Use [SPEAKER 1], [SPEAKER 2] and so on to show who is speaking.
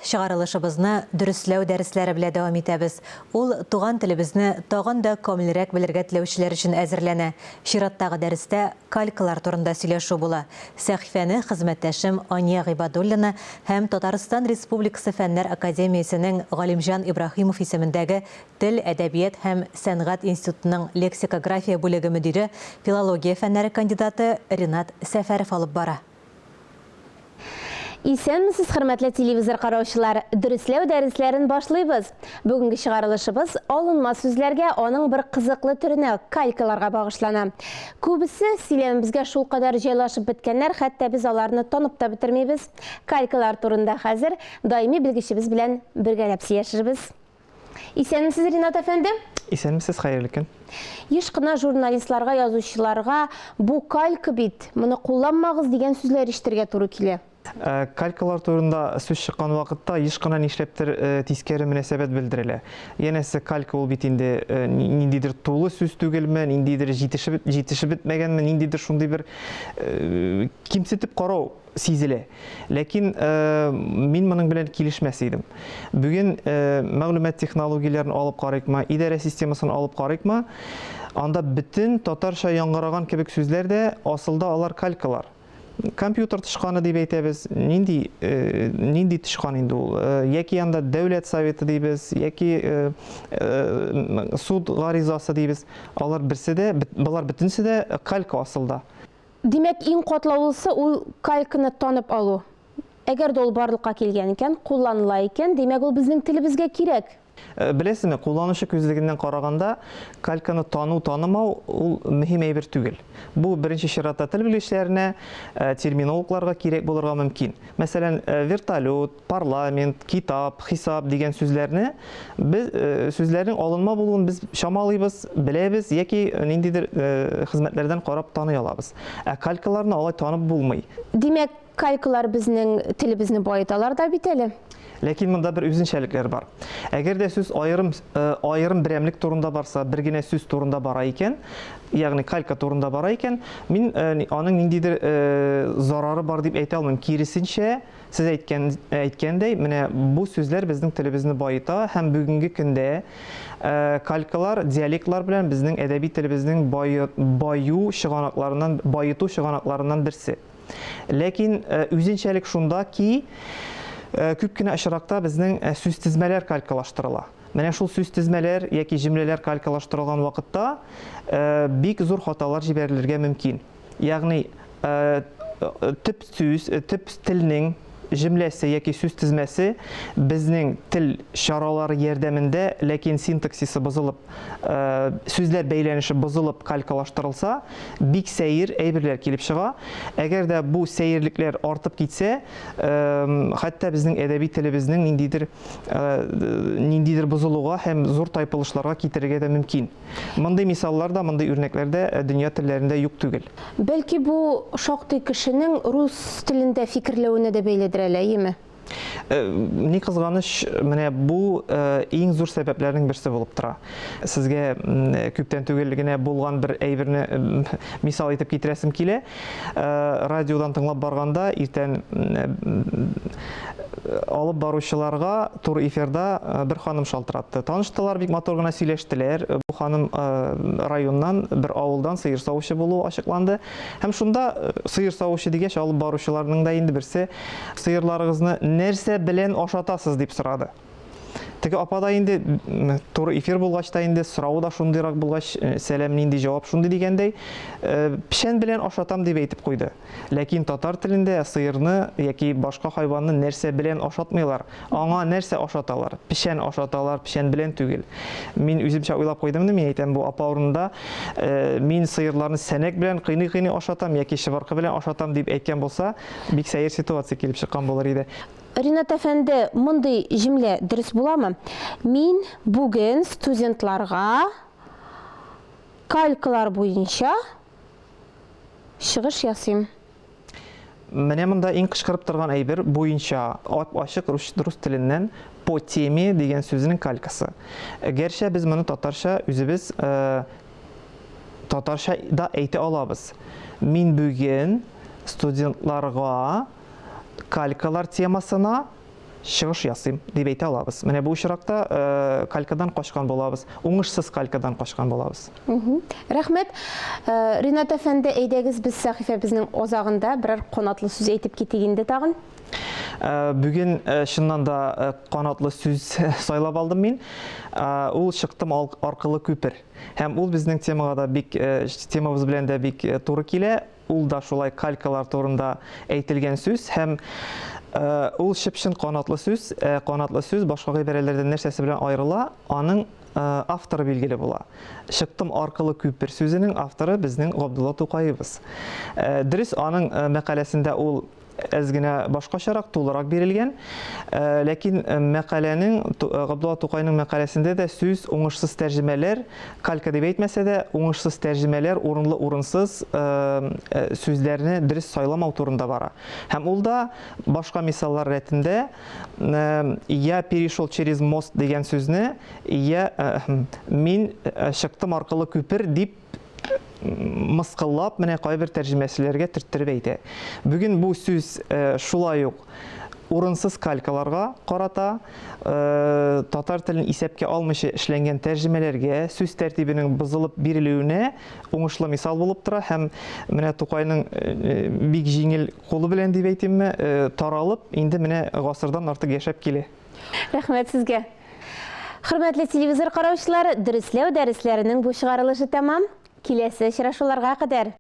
[SPEAKER 1] Чыгарылышыбызны дөресләү дәресләре белә дәвам итәбез. Ул туган телебезне тагын да камилрәк белергә теләүчеләр өчен әзерләнә. Чираттагы дәрестә калькалар турында сөйләшү була. Сәхифәне хезмәттәшем Ания Гыйбадуллина һәм Татарстан Республикасы Фәннәр академиясенең Галимҗан Ибраһимов исемендәге Тел, әдәбият һәм сәнгать институтының лексикография бүлеге мөдире, филология фәннәре кандидаты Ринат Сәфәров алып бара.
[SPEAKER 2] Исәнмесез, хөрмәтле телевизор караучылар! Дөресләү дәресләрен башлыйбыз. Бүгенге чыгарылышыбыз алынма сүзләргә, аның бер кызыклы төренә, калькаларга багышлана. Күбесе сөйләмебезгә шулкадәр җайлашып беткәннәр, хәтта без аларны танып та бетермибез. Калькалар турында хәзер даими белгечебез белән бергәләп сөйләшербез. Исәнмесез, Ринат әфәнде!
[SPEAKER 3] Исәнмесез, хәерле көн!
[SPEAKER 2] Еш кына журналистларга, язучыларга бу калька бит, моны кулланмагыз дигән сүзләр ишетергә туры килә.
[SPEAKER 3] Э, калькалар турында сүз чыккан вакытта еш кына нишләптер э, тискәре мөнәсәбәт белдерелә. Янәсе, калька ул бит инде э, ниндидер тулы сүз түгелме, ниндидер җитешеп җитешеп бетмәгәнме, ниндидер шундый бер кимсетеп карау сизелә. Ләкин мин моның белән килешмәс идем. Бүген мәгълүмат технологияләрен алып карыйкмы, идарә системасын алып карыйкмы, анда бөтен татарча яңгыраган кебек сүзләр дә асылда алар калькалар. Компьютер тычканы дип әйтәбез, нинди нинди тычкан инде ул? Яки анда дәүләт советы дибез, яки суд гаризасы дибез. Алар берсе дә, болар бөтенесе дә калька асылда.
[SPEAKER 2] Димәк, иң катлаулысы ул кальканы танып алу. Әгәр дә ул барлыкка килгән икән, кулланыла икән, димәк, ул безнең телебезгә кирәк.
[SPEAKER 3] Беләсезме, кулланучы күзлегеннән караганда, кальканы тану-танымау ул мөһим әйбер түгел. Бу, беренче чиратта, тел белгечләренә, терминологларга кирәк булырга мөмкин. Мәсәлән, вертолет, парламент, китап, хисап дигән сүзләрне без э, сүзләрнең алынма булуын без чамалыйбыз, беләбез яки ниндидер э, хезмәтләрдән карап таный алабыз. Ә калькаларны алай танып булмый.
[SPEAKER 2] Димәк, калькалар безнең телебезне баеталар да бит әле.
[SPEAKER 3] Ләкин монда бер үзенчәлекләр бар. Әгәр дә сүз аерым э, аерым берәмлек турында барса, бер генә сүз турында бара икән, ягъни калька турында бара икән, мин аның ниндидер зарары бар дип әйтә алмыйм. Киресенчә, Сез әйткән, әйткәндәй, менә бу сүзләр безнең телебезне баета һәм бүгенге көндә калькалар, диалектлар белән безнең әдәби телебезнең баю, баю чыганакларыннан, баету чыганакларыннан берсе. Ләкин үзенчәлек шунда ки, күп кенә очракта безнең сүзтезмәләр калькалаштырыла. Менә шул сүзтезмәләр яки җөмләләр калькалаштырылган вакытта бик зур хаталар җибәрелергә мөмкин. Ягъни, төп сүз, төп телнең җөмләсе яки сүз тезмәсе безнең тел чаралары ярдәмендә, ләкин синтаксисы бозылып, сүзләр бәйләнеше бозылып калькалаштырылса, бик сәер әйберләр килеп чыга. Әгәр дә бу сәерлекләр артып китсә, хәтта безнең әдәби телебезнең ниндидер ниндидер бозылуга һәм зур тайпылышларга китерергә дә мөмкин. Мондый мисаллар да, мондый үрнәкләр дә дөнья телләрендә юк түгел.
[SPEAKER 2] Бәлки бу шактый кешенең рус телендә фикерләвенә дә бәйледер әле, әйеме?
[SPEAKER 3] Ни кызганыч, менә бу иң зур сәбәпләрнең берсе булып тора. Сезгә күптән түгел генә булган бер әйберне мисал итеп китерәсем килә. Радиодан тыңлап барганда иртән алып баручыларга туры эфирда бер ханым шалтыратты. Таныштылар, бик матур гына сөйләштеләр. Бу ханым районнан, бер авылдан сыер савучы булуы ачыкланды. Һәм шунда сыер савучы дигәч, алып баручыларның да инде берсе сыерларыгызны нәрсә белән ашатасыз дип сорады. Теге апа да инде туры эфир булгач та инде соравы да шундыйрак булгач, сәлам нинди җавап шундый дигәндәй, печән белән ашатам дип әйтеп куйды. Ләкин татар телендә сыерны яки башка хайванны нәрсә белән ашатмыйлар? Аңа нәрсә ашаталар? Печән ашаталар, печән белән түгел. Мин үземчә уйлап куйдым инде, мин әйтәм, бу апа урынында мин сыерларны сәнәк белән кыйный-кыйный ашатам яки чыбыркы белән ашатам дип әйткән булса, бик сәер ситуация килеп чыккан булыр иде.
[SPEAKER 2] Ринат әфәнде, мондый җөмлә дөрес буламы? Мин бүген студентларга калькалар буенча чыгыш ясыйм.
[SPEAKER 3] Менә монда иң кычкырып торган әйбер, буенча, ап-ачык рус, рус теленнән по теме дигән сүзенең калькасы. Гәрчә без моны татарча үзебез э, татарча да әйтә алабыз. Мин бүген студентларга калькалар темасына чыгыш ясыйм дип әйтә алабыз. Менә бу очракта калькадан качкан булабыз, уңышсыз калькадан качкан булабыз.
[SPEAKER 2] Рәхмәт. Ринат әфәнде, әйдәгез без сәхифәбезнең азагында берәр канатлы сүз әйтеп китик инде тагын.
[SPEAKER 3] Бүген чыннан да канатлы сүз сайлап алдым мин. Ул чыктым аркылы күпер. Һәм ул безнең темага да бик темабыз белән дә бик туры килә. Ул да шулай калькалар турында әйтелгән сүз һәм ул чып-чын канатлы сүз. Ә канатлы сүз башка гыйбарәләрдән нәрсәсе белән аерыла? Аның авторы билгеле була. Чыктым аркылы күпер сүзенең авторы безнең Габдулла Тукаебыз. Дөрес, аның мәкаләсендә ул әз генә башкачарак, тулырак бирелгән. Э, ләкин э, мәкаләнең, э, Габдулла Тукайның мәкаләсендә дә сүз уңышсыз тәрҗемәләр, калька дип әйтмәсә дә, уңышсыз тәрҗемәләр, урынлы-урынсыз сүзләрне дөрес сайламау турында бара. Һәм ул да башка мисаллар рәтендә я перешел через мост дигән сүзне я мин чыктым аркылы күпер дип мыскыллап, менә кайбер тәрҗемәчеләргә төрттереп әйтә. Бүген бу сүз э, шулай ук урынсыз калькаларга карата э, татар телен исәпкә алмыйча эшләнгән тәрҗемәләргә, сүз тәртибенең бозылып бирелүенә уңышлы мисал булып тора һәм менә Тукайның э, бик җиңел кулы белән дип әйтимме, таралып, инде менә гасырдан артык яшәп килә.
[SPEAKER 2] Рәхмәт сезгә. Хөрмәтле телевизор караучылар, дөресләү дәресләренең бу чыгарылышы тәмам. Киләсе очрашуларга кадәр!